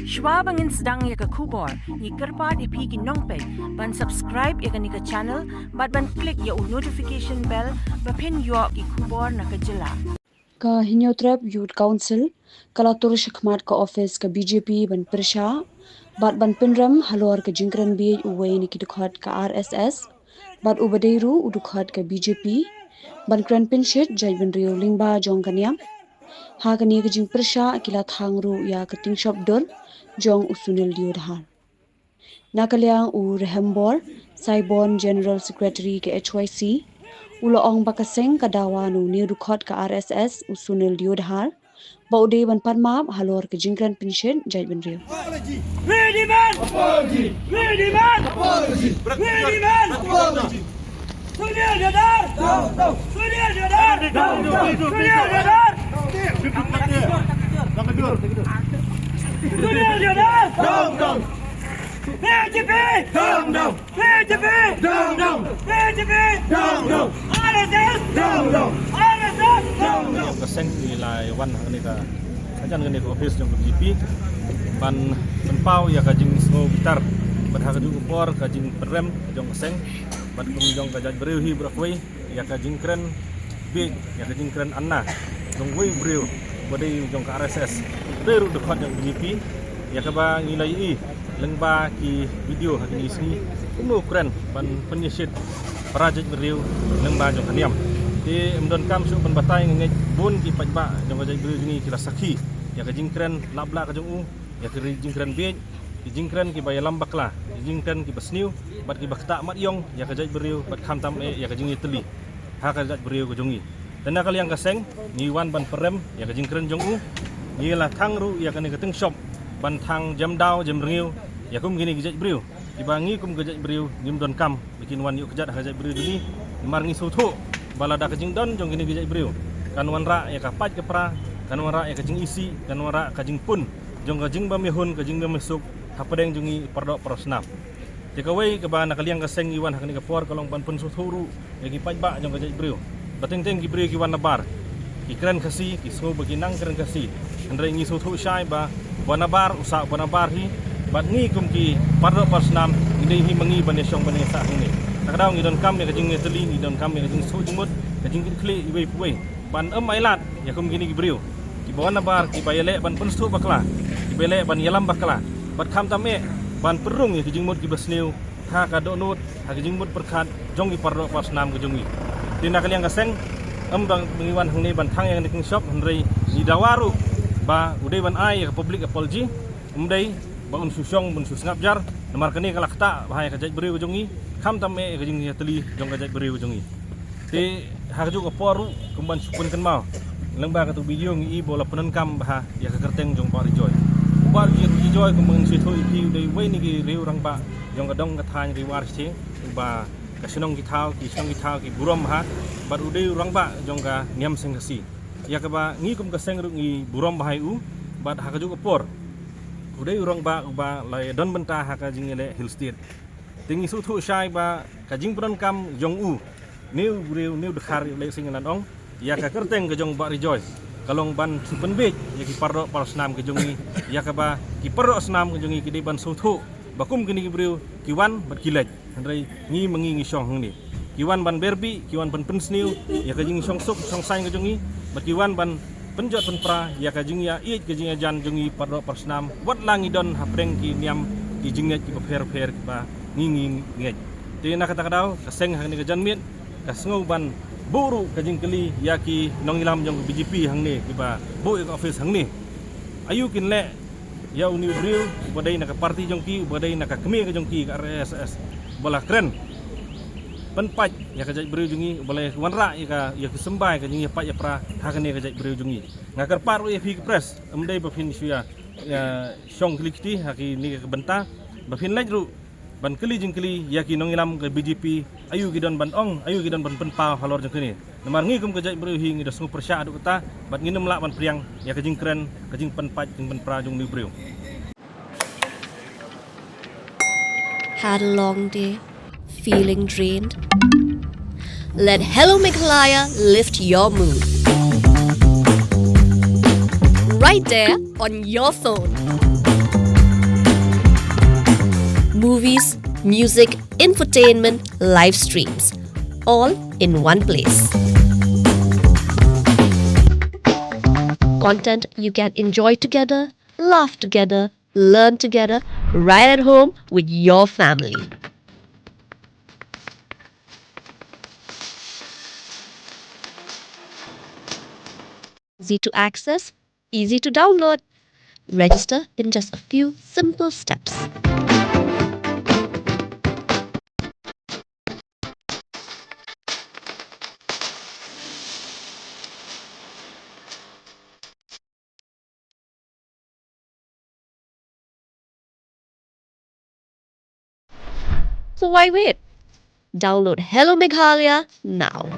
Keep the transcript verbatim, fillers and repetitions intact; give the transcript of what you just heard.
Shwa ba ngin sdang ïa ka khubor, ngi kyrpad ïa phi ki nongpeit ban subscribe ïa kane ka channel bad ban click ïa u notification bell ba phin ïoh ki khubor na ka jylla. Ka Hynñiewtrep Youth Council ka la tur shakhmat ka office ka B J P ban pyrshah bad ban pynrem halor ka jingkren bieit uwei na ki dkhot ka R S S bad uba dei ruh u dkhot ka B J P ban kren pynshit jaitbynriew lyngba jong ka niam. Ha kane ka jingpyrshah ki la thang ruh ïa ka tyngshop dur jong u Sunil Deodhar. Na ka liang u Rehembor Saibon, General Secretary ka H Y C, u la ong ba ka seng ka dawa na une u dkhot ka R S S u Sunil Deodhar ba u dei ban pan map halor ka jingkren pynshit jaitbynriew. We demand apology. We demand apology. We demand apology. Sunil Deodhar. Down, down. Sunil Deodhar. Down, down. Sunil Deodhar. Sunil Deodhar. Down, down. B J P. Down, down. B J P! Down, down! B J P! Down, down! R S S! Down, down! R S S! Down, down! Ka seng ngi la wan ha kane ka, ha kane ka office jong ka B J P ban pynpaw ïa ka jingsngew bitar bad ha kajuh ka por ka jingpynrem jong ka seng bad kum jong ka jaitbynriew hi baroh kawei ïa ka jingkren bieit, ïa ka jingkren anna jong uwei u briew ba dei jong ka R S S, dei ruh dkhot jong ka B J P, ïa kaba ngi la ïohi lyngba ki video ha kine ki sngi kumno u kren ban pynïashit para jaitbynriew lyngba jong ka niam. Te ym donkam shuh ban batai, nga ngeit bun ki paidbah jong ka jaitbynriew jong ngi ki la sakhi ïa ka jingkren lap blah ka jong u, ïa ka jingkren bieit, ki jingkren kiba ïalam bakla, ki jingkren kiba sniew bad kiba ktah mat ïong ïa ka jaitbynriew bad khamtam eh ïa ka jingïatylli ha ka jaitbynriew ka jong ngi. Te na ka liang ka seng ngi wan ban pynrem ïa ka jingkren jong u. Ngi la thang ruh ïa kane ka tyngshop ban thang jem daw jem rngiew ïa kum kine ki jaitbynriew kiba ngi kum ka jaitbynriew ngim donkam ba kin wan ïuh kjat ha ka jaitbynriew jong ngi. Namar ngi sngewthuh ba lada ka jingdon jong kine ki jaitbynriew kan wanrah ïa ka pait ka pra, kan wanrah ïa ka jingisih, kan wanrah ka jingpun jong ka jingbym ïahun ka jingbym ïasuk hapdeng jong ngi para doh para snam. Te kawei kaba na ka liang ka seng ngi wan ha kane ka por ka long ban pynsngewthuh ruh ïa ki paidbah jong ka jaitbynriew ba teng teng ki briew ki wan nabar, ki kren Khasi, ki sngew ba ki nang kren Khasi. Hynrei ngi sngewthuh shai ba uba nabar u sah uba nabar hi bad ngi kum ki para doh para snam ngi dei hi ma ngi ban ïashong ban ïasah hangne. Te ka daw ngi donkam ïa ka jingïatylli, ngi donkam ïa ka jingsuk jingmut, ka jingkitkhlieh iwei pa iwei ban ym ailad ïa kum kine ki briew kiba wan nabar, kiba ïaleh ban pynsngewthuh bakla, kiba ïaleh ban ïalam bakla bad khamtam eh ban pynrung ïa ki jingmut kiba sniew ha ka dohnud, ha ka jingmut pyrkhat jong ki para doh para snam ka jong ngi. Te na ka liang ka seng ym dang ngi wan hangne ban thang ïa kane ka tyngshop, hynrei ngi dawa ruh ba u dei ban ai ïa ka public apology, ym dei ba un shu shong ban shu sngap jar, namar kane ka la ktah bha ïa ka jaitbynriew ka jong ngi, khamtam eh ïa ka jingïatylli jong ka jaitbynriew ka jong ngi. Te ha kajuh ka por ruh kum ban shu pynkynmaw lyngba katu ka video ngi i ba u la pyndonkam bha ïa ka kyrteng jong Bah Ri Joy. U Bah Ri Joy kumba ngi sngewthuh ïa phi u dei uwei na ki riew rangbah jong ka dong ka thaiñ Ri War Shiteng, uba ka shnong ki thaw, ki shnong ki thaw ki burom bha bad u dei u rangbah jong ka niam seng Khasi. Ïa kaba ngi kum ka seng ruh ngi burom bha ïa u bad ha kajuh ka por u dei u rangbah uba la ïadon bynta ha ka jingïaleh Hill State. Te ngi sngewthuh shai ba ka jingpyndonkam jong u, une u briew, une u dkhar, lehse ngi lah ban ong, ïa ka kyrteng ka jong Bah Ri Joy ka long ban shu pynbiej ïa ki para doh para snam ka jong ngi, ïa kaba ki para doh snam ka jong ngi ki dei ban sngewthuh ba kum kine ki briew ki wan bad ki leit. Hynrei ngi ma ngi ngi shong hangne. Ki wan ban ber bih, ki wan ban pynsniew ïa ka jingshong suk shong saiñ ka jong ngi bad ki wan ban pynjot pynpra ïa ka jingïaieit ka jingïajan jong ngi para doh para snam, wat la ngi don hapdeng ki niam ki jingngeit kiba pher pher kiba ngi ngi ngeit. Te na kata ka daw ka seng ha kane ka janmiet ka sngew ban buh ruh ka jingkylli ïa ki nongïalam jong ka B J P hangne kiba buh ïa ka office hangne. Aïu kin leh ïa une u briew uba dei na ka party jong ki, uba dei na ka kmie ka jong ki ka R S S, uba la kren pynpait ïa ka jaitbynriew jong ngi, uba la wanrah ïa ka, ïa ki symbai ka jingïapait ïapra ha kane ka jaitbynriew jong ngi. Nga kyrpad ruh ïa phi ki press, ym dei ba phin shu ïa, ïa shong khlieh kti ha kine ki bynta, ba phin leit ruh ban kylli jingkylli ïa ki nongïalam ka B J P, aïu ki don ban ong, aïu ki don ban pynpaw halor jong kane. Namar ngi kum ka jaitbynriew hi ngi da sngew pyrshah haduh katta bad ngin ym lah ban pdiang ïa ka jingkren, ka jingpynpait, jingpynpra jong une u briew. Had a long day? Feeling drained? Let Hello Meghalaya lift your mood. Right there on your phone. movies, music, infotainment, live streams, all in one place. Content you can enjoy together, laugh together, learn together, right at home with your family. Easy to access, easy to download. Register in just a few simple steps. So why wait? Download Hello Meghalaya now.